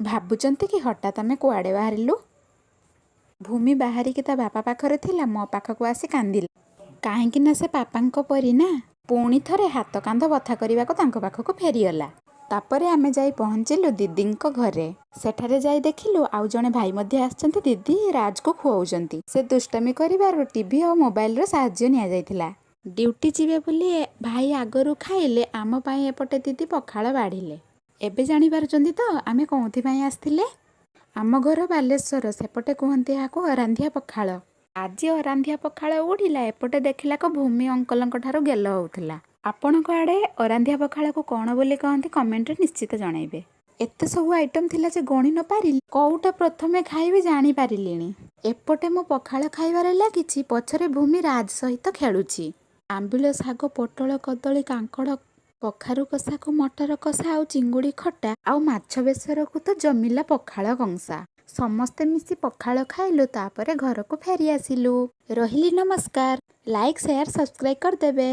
ଭାବୁଛନ୍ତି କି ହଠାତ୍ ଆମେ କୁଆଡ଼େ ବାହାରିଲୁ? ଭୂମି ବାହାରିକି ତା ବାପା ପାଖରେ ଥିଲା, ମୋ ପାଖକୁ ଆସି କାନ୍ଦିଲା। କାହିଁକି ନା ସେ ପାପାଙ୍କ ପରି ନା। ପୁଣି ଥରେ ହାତ କାନ୍ଧ ବଥା କରିବାକୁ ତାଙ୍କ ପାଖକୁ ଫେରିଗଲା। ତାପରେ ଆମେ ଯାଇ ପହଞ୍ଚିଲୁ ଦିଦିଙ୍କ ଘରେ। ସେଠାରେ ଯାଇ ଦେଖିଲୁ ଆଉ ଜଣେ ଭାଇ ମଧ୍ୟ ଆସିଛନ୍ତି। ଦିଦି ରାଜକୁ ଖୁଆଉଛନ୍ତି। ସେ ଦୁଷ୍ଟାମି କରିବାରୁ ଟିଭି ଆଉ ମୋବାଇଲର ସାହାଯ୍ୟ ନିଆଯାଇଥିଲା। ଡ୍ୟୁଟି ଯିବେ ବୋଲି ଭାଇ ଆଗରୁ ଖାଇଲେ, ଆମ ପାଇଁ ଏପଟେ ଦିଦି ପଖାଳ ବାଢ଼ିଲେ। ଏବେ ଜାଣିପାରୁଛନ୍ତି ତ ଆମେ କେଉଁଥିପାଇଁ ଆସିଥିଲେ? ଆମ ଘର ବାଲେଶ୍ୱର, ସେପଟେ କୁହନ୍ତି ଏହାକୁ ଅରାନ୍ଧିଆ ପଖାଳ। ଆଜି ଅରାନ୍ଧିଆ ପଖାଳ ଉଡ଼ିଲା। ଏପଟେ ଦେଖିଲାକୁ ଭୂମି ଅଙ୍କଲଙ୍କ ଠାରୁ ଗେଲ ହେଉଥିଲା। ଆପଣଙ୍କ ଆଡ଼େ ଅରାନ୍ଧିଆ ପଖାଳକୁ କ'ଣ ବୋଲି କହନ୍ତି, କମେଣ୍ଟରେ ନିଶ୍ଚିତ ଜଣାଇବେ। ଏତେ ସବୁ ଆଇଟମ୍ ଥିଲା ଯେ ଗଣି ନ ପାରିଲି। କୋଉଟା ପ୍ରଥମେ ଖାଇବି ଜାଣିପାରିଲିଣି। ଏପଟେ ମୁଁ ପଖାଳ ଖାଇବାରେ ଲାଗିଛି, ପଛରେ ଭୂମି ରାଜ ସହିତ ଖେଳୁଛି। ଆମ୍ବିଳ ଶାଗ, ପୋଟଳ, କଦଳୀ, କାଙ୍କଡ଼, କଖାରୁ କଷାକୁ ମଟର କଷା ଆଉ ଚିଙ୍ଗୁଡ଼ି ଖଟା ଆଉ ମାଛ ବେସରକୁ ତ ଜମିଲା ପଖାଳ କଂସା। ସମସ୍ତେ ମିଶି ପଖାଳ ଖାଇଲୁ, ତାପରେ ଘରକୁ ଫେରି ଆସିଲୁ। ରହିଲି, ନମସ୍କାର। ଲାଇକ୍, ସେୟାର, ସବସ୍କ୍ରାଇବ୍ କରିଦେବେ।